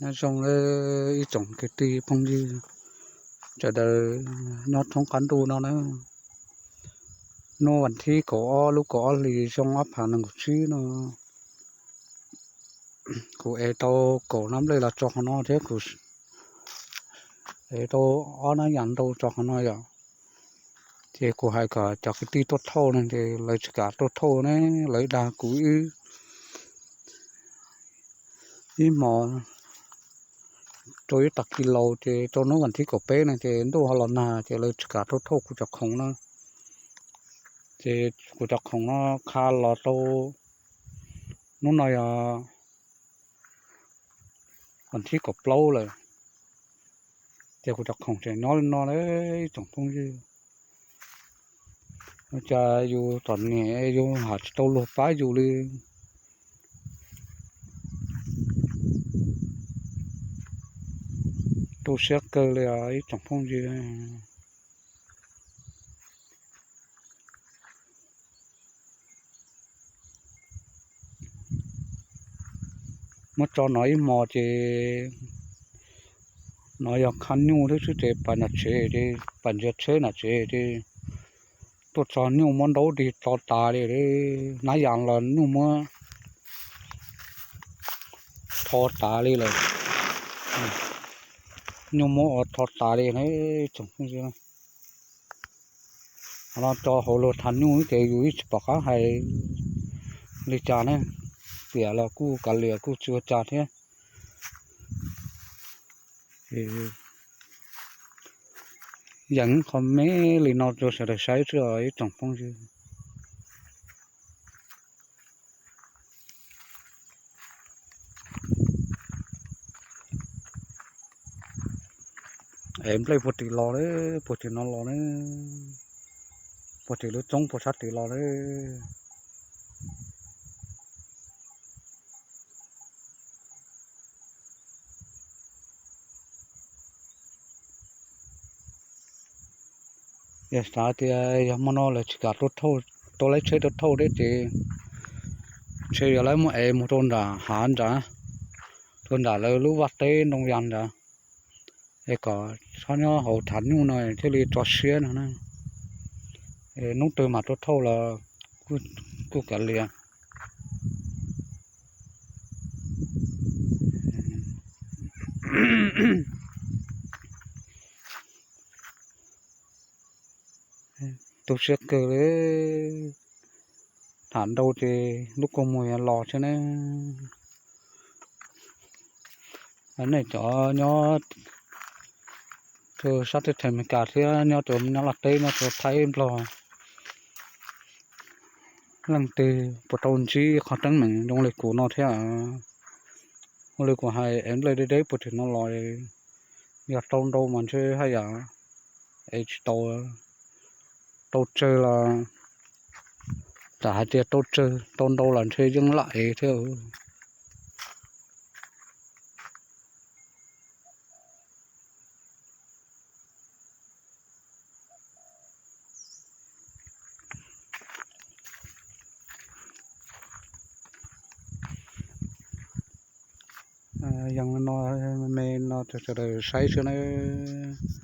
Nyob zoo ib tsoom kwv tij phooj ywg sawv daws nyob thoob qab ntuj no na. Hnub vas thib kaum ob lub kaum ob hlis xyoo ob phav nees nkaum tsib no, kuv ev tau kaum nab nplej los tso qhov no thiab kuv ev tau ob nab yas ntau tso qhov no yom. Ces kuv hais kom cov kwv tij tuaj thauj no ces lawv tsis kam tuaj thauj ne, lawv dag kuv ib, ib hmos rau ib tag kis laus ces rau hnub vas thib kaum peb no ces ntuj ho los nag ces lawv tsis kam tuaj thauj kuv cov khoom no. Ces kuv cov khoom no qha los rau hnub no yog vas thib kaum plaub lawm, ces kuv cov khoom tseem nyob li no ib tsoom phooj ywg. Ua cas yus txom nyem yus hais tsis tau luag pab yus li. Tu siab kawg li os ib tsoom phooj ywg. Muab tso no ib hmos ces no yog khab nyuj thiab xwb ces pas nram tsev ces pas ntsia tsheb nram tsev ces tuaj tso nyuj muab ntaub dig tso tas li, nab yas los nyuj muab tho tas li lawm. Nyuj muab ua tho tas li na tsoom phooj ywg. Qhov no tso hauv luag thav nyuj ces yus yeej tsis pom qab hais li cas ne. Tiam los kuj kav liam kuj tsis ua cas thiab. Yees qho me li no rau sawv daws saib xwb os ib tsoom phooj ywg. Es nplej puag tim los lawm, puag tim no los na, puag tim lub roob puag sab tim los lawm. Yog xav tias yog hmo no lawv tsis kam tuaj thauj, tuaj laib tsheb tuaj thauj thiab ces ntshe yog lawv muab ev mus rau nram hav nrad, rau nram lawv lub vaj teb ntoo yas nrad, es kom txhob nyob hauv thav nyuj no thiaj li tso siab no na. Hnub twg mam tuaj thauj los kuj kav liam. Tu siab kawg li, tham ntau ces lub kua muag yuav los thiab ne. Nej cov nyob rau sab teb chaws Amelikas thiab nyob rau nyob Laj teb nyob rau Thaib Nplog, leej twg puas tau ntsib qhov teeb meem zoo li kuv no thiab? Ua li kuv hais es nplej deb deb puag tim no los, yog tau ntau mas ntshe haj yam es tsis tau, tau tsawg los, tam hais tias tau tsawg tau ntau los ntshe yeej laj ev thiab. Yog no, me no rau sawv daws saib xwb nawb.